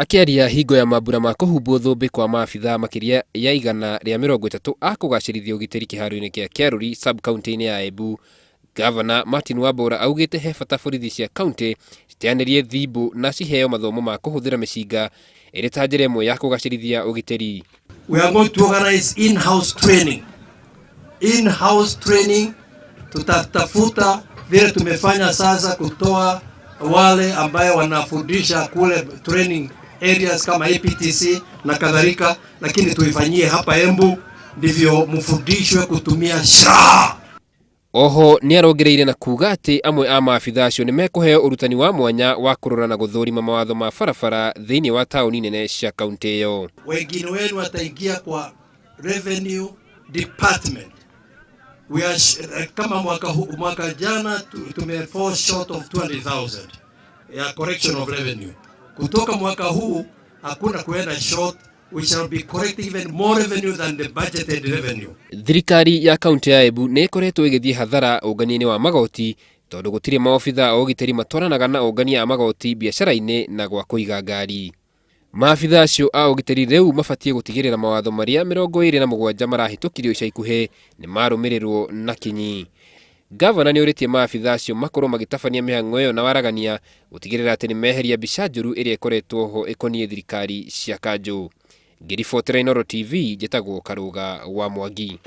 Akĩaria hingo ya mambura ma kũhumbwo thũmbĩ kwa maabithaa makĩria ya 130 a kũgacĩrithia ũgitĩri kĩharo-inĩ kĩa Kĩarũri sub-kauntĩ-inĩ ya Embu, Gavana Martin Wambora augĩte he bata borithi cia kauntĩ citeanĩrie thimbũ na ciheo mathomo ma kũhũthĩra mĩcinga ĩrĩ ta njĩra ĩmwe ya kũgacĩrithia ũgitĩri. We are going to organize in-house training. In-house training tutatafuta vile tumefanya sasa kutoa wale ambayo wanafundisha kule training areas kama APTC na kadhalika, lakini tuifanyie hapa Embu, ndivyo mfundishwe kutumia silaha. Oho nĩarongereire na kuga atĩ amwe a maabithaa acio nĩ mekũheo ũrutani wa mwanya wa kũrora na gũthũrima mawatho ma barabara thĩinĩ wa taũni nene cia kaunti ĩyo. Wengine wenu wataingia kwa revenue department. We are kama mwaka, hu, mwaka jana tume fall short of 200,000 ya collection of revenue. Kutoka mwaka huu hakuna kuenda short, we shall be collecting even more revenue than the budgeted revenue. Thirikari ya kaunti ya Embu nĩ ĩkoretwo ĩgĩthiĩ hathara ũngania-inĩ wa magoti tondũ gũtirĩ maobithaa a ũgitĩri matwaranaga na ũngania a magoti biacara-inĩ na gwa kũiga ngari. Maabithaa acio a ũgitĩri rĩu mabatiĩ gũtigĩrĩra mawatho marĩa 27 marahĩtũkirio ica ikuhĩ nĩ marũmĩrĩrwo na kinyi. Gavana nĩ ũrĩtie maabithaa acio makorwo magĩtabania mĩhang'o ĩyo na waragania gũtigĩrĩra atĩ nĩ meheria mbica njũru ĩrĩa ĩkoretwo ho ĩkoniĩ thirikari cia kanjũ. Ngĩribotera Inooro TV, njĩtagwo Karũga wa Mwangi.